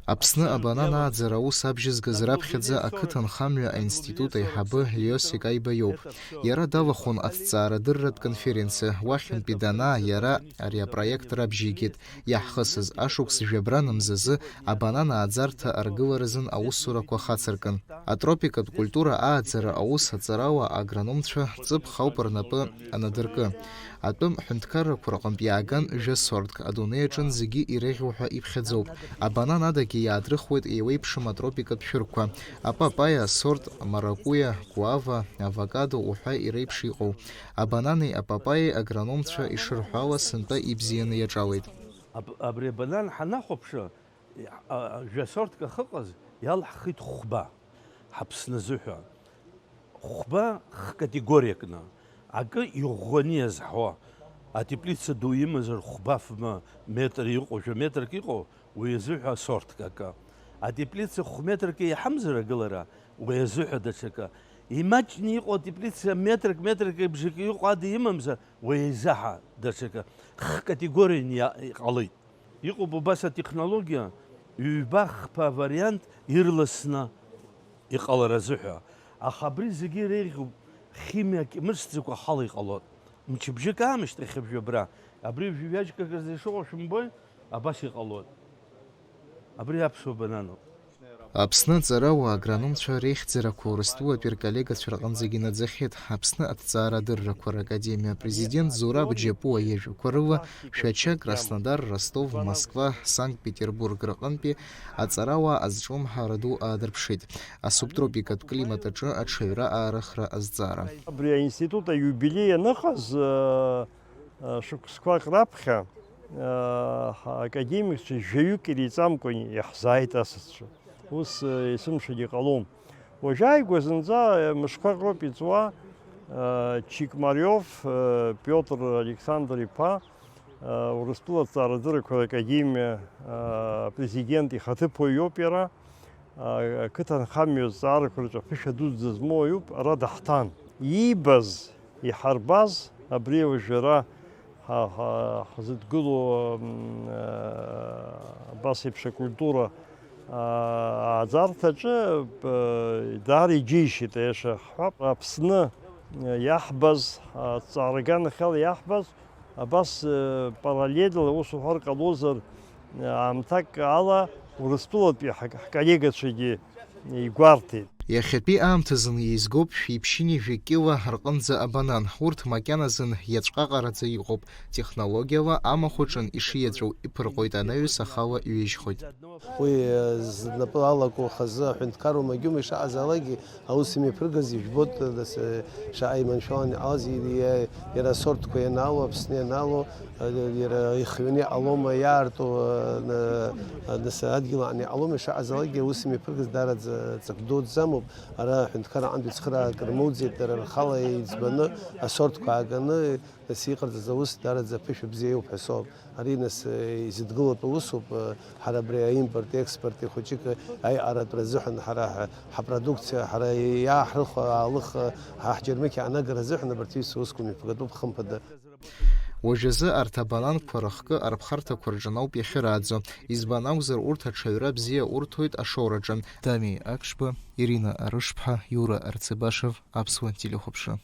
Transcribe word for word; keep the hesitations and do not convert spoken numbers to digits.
Аԥсны абанан ааӡара аус абжьызгаз раԥхьаӡа ақыҭанхамҩа аинститут аиҳабы Лиосик Аиба иоуп. Иара далахәын аҭҵаарадырратә конференциа, уахьынтәи данаа иара ари апроект рабжьигеит. Иаҳхысыз ашықәс жәабран мзазы абанан ааӡарҭа аргыларазын аусурақәа хацыркын. Атропикатә культура ааӡара аус аҵарауаа агрономцәа ҵыԥх ауп рнапы анадыркы. Атәым ҳәынҭқаррақәа рҟынтә иааган жәа сортк, адунеи аҿын зегьы иреиӷьу ҳәа иԥхьаӡоуп. Абанан адагьы иаадрыхуеит еиуеиԥшым атропикатә шәырқәа, апапаиа асорт, маракуиа, гуава, авокадо уҳәа иреиԥш иҟоу. Абанани апапаиеи агрономцәа ишырҳәо ала сынтәа ибзианы иаҿалеит. Аб-, абри абанан ҳанахәаԥшы, а, а, жәа сортк ахьыҟаз иалҳхит хәба, ҳаԥсны азыҳәа. Хәба хкатегориакны, акы иӷәӷәаны иазҳауа, атеплица ду имазар хәба фба метр иҟоу, жәа метрк иҟоу, уи азыҳәа асортк акы. Атеплица хә метрк иаҳамзар агылара, уи азыҳәа даҽакы. Имаҷны иҟоу атеплица метрк, метрк бжак иҟоу ада имамзар, уи изаҳа даҽакы. Хкатегорианы иа-, иҟалеит. Иҟоуп убас атехнологиа, ҩба-хԥа авариант ирласны иҟалара азыҳәа. Аха абри зегьы иреиӷьуп, химиак имыцӡакәа ҳала иҟалоит. Мчыбжьык аамышьҭахь абжьы абра, абри жәаҩажәк акырзы ишыҟоу шәымбои, абас иҟалоит. Абри аԥсуа бананоуп. Аԥсны аҵарауаа агрономцәа реихьӡарақәа Урыстәылатәи рколлегацәа рҟынӡагьы наӡахьеит. Аԥсны аҭҵаарадыррақәа ракадемиа апрезидент Зураб Џьапуа иажәақәа рыла, Шәача, Краснодар, Ростов, Москва, Санкт-Петербург рҟынтәи аҵарауаа азҿлымҳара ду аадырԥшит. Асубтропикатә климат аҿы аҽаҩра аарыхра азҵаара. Абри аинститут аиубилеи аныҟаз, э, э, шықәсқәак раԥхьа, э, ҳакадемикцәа жәаҩык иреиҵамкәан иаҳзааит асасцәа. Ус, э, есымшагьы ҟалом. Уажәааигәа зынӡа, э, мышқәак роуп иҵуа, э, Чикмариов, э, Пиотр Александр-иԥа, э, Урыстәыла аҭҵаарадыррақәа ракадемиа, э, апрезидент ихаҭыԥуаҩ иоуп иара, э, ақыҭанхамҩа азҵаарақәа рҿы аԥышәа дуӡӡа змоу уаҩуп, ара даҳҭан. Иибаз, иҳарбаз, абри уажәы ара ҳа-, ҳа-, ҳзыдгылоу, м, э, абас еиԥш акультура, а, ааӡарҭаҿы, э, даара иџьеишьеит, аиаша ҳҳәап. Аԥсны, э, иаҳбаз, аҭҵаара аганахьала иаҳбаз, абас, э, параллельла, ус уҳәар ҟалозар, э, аамҭак ала Урыстәылатәи ҳак-, ҳколлегацәагьы игәарҭеит. Иахьатәи аамҭазын еизгоуп шәи ԥшьынҩажәи кьыла рҟынӡа абанан. Урҭ макьаназын иаҵәҟаҟараӡа иҟоуп. Технологиала амахә аҿын ишиаҵәоу иԥырҟоит анаҩс, ахала иҩежьхоит. Уи, э, знапы алаку хазы аҳәынҭқарра умагьума ишаҟазаалакгьы аус имҩаԥыргаз ижәбоит, э, нас, э, шаҟа иманшәалан иҟалаз, и-, и-, иара асортқәа ианаало, Аԥсны ианаало, э, иара ихҩаны иҟалома, иаарту, э, н-, э, нас адгьыл аҟны иҟалома, ишаҟазаалакгьы аус имҩаԥыргаз даараӡа ҵак дуӡӡа амоуп. Ара аҳәынҭқарра аҟынтәи цхыраагак рмоуӡеит, дара рхала еиҵбаны асортқәа ааганы, нас иҟарҵаз аус даараӡа аԥышәа бзиа иоуп ҳәа соуп. Ари, нас, э, изыдгылатәу усуп, э, ҳара абри аимпорт-експорт ихәыҷык аиҟаратәра азыҳәан ҳара ҳа-, ҳапродукциа, ҳара иааҳрыхуа аалых, ҳа ҳџьармыкьа анагара азыҳәан абарҭ аҩызцәа усқәа мҩаԥгатәуп, хымԥада. Уажәазы арҭ абананқәа рыхкы арԥхарҭақәа рҿы ауп иахьырааӡо. Избан акәзар, урҭ аҽаҩра бзиа урҭоит ашоураҿы. Дами Акшба, Ирина Арышԥҳа, Иура Арцебашев, Аԥсуа телехәаԥшра.